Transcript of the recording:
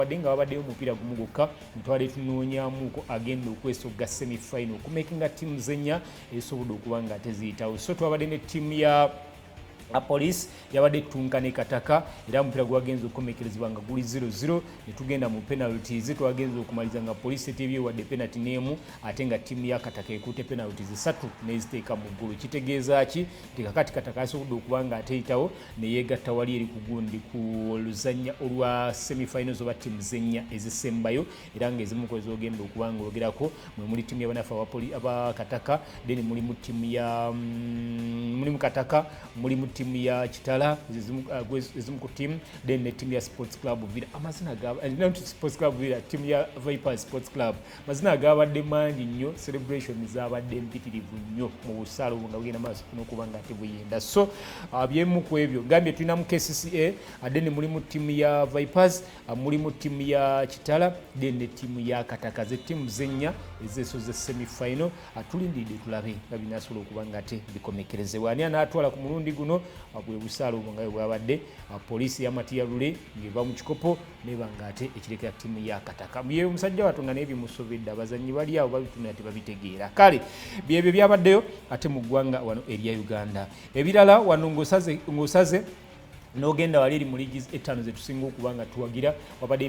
Wadde nga wabaddeyo omupiira gumu gwokka, ntwale tunoonyamuko agenda okwesogga semifinal okumakinga ttiimu zennya ezisobodde okuba nga teziyitawo. So twabadde ne ttiimu ya Police, yabadde ettunka ne Kataka, era omupiira gwagenza okukomekerezebwa nga guli 0-0 ne tugenda mu penalties. Twagenza okumaliza nga Police etebye wadde penalty n'emu, ate nga ttiimu ya Kataka ekutte penalties 3 n'eziteeka mu ggulu. Kitegeeza ki? Nti kakati Kataka asobodde okuba nga ateyitawo neyeegatta wali eri ku gundi ku luzannya olwa semifinals oba ttiimu zennya ezisembayo, era ng'ezimu ku ezogenda okuba nga ogerako mwe muli ttiimu y'abanafu aba Kataka, then mulimu ttiimu ya mulimu Kataka, mulimu ttiimu ya Kitala, ezimu ku ttiimu, then ne ttiimu ya Sports Club Villa. Amazina ga not Sports Club Villa, ttiimu ya Vipers Sports Club. Amazina gabadde mangi nnyo, celebration zabadde mpitirivu nnyo mu busaalo obwo nga bugenda maaso n'okuba nga tebuyenda. So byemu ku ebyo gambye tulinamu KCCA, then mulimu ttiimu ya Vipers, mulimu ttiimu ya Kitala, then ne ttiimu ya Kataka, ze ttiimu zennya ezeesoze semifinal. Tulindiridde tulabe nga binasobola okuba nga ate bikomekerezebwa, ani anaatwala ku mulundi guno. Bwe busaalo obwo nga bwe bwabadde. Poliisi yamatiya lule ng'eva mu kikopo neba nga ate ekirekera ttiimu ya Kataka. Ye omusajja wattu nga naye bimusobedde, abazannyi bali awo babitunira tebabitegeera. Kale byebyo byabaddeyo ate mu ggwanga wano erya Uganda. Ebirala wano ng'osaze n'ogenda wali eri mu liigi etaano zetusinga okuba nga tuwagira, wabadde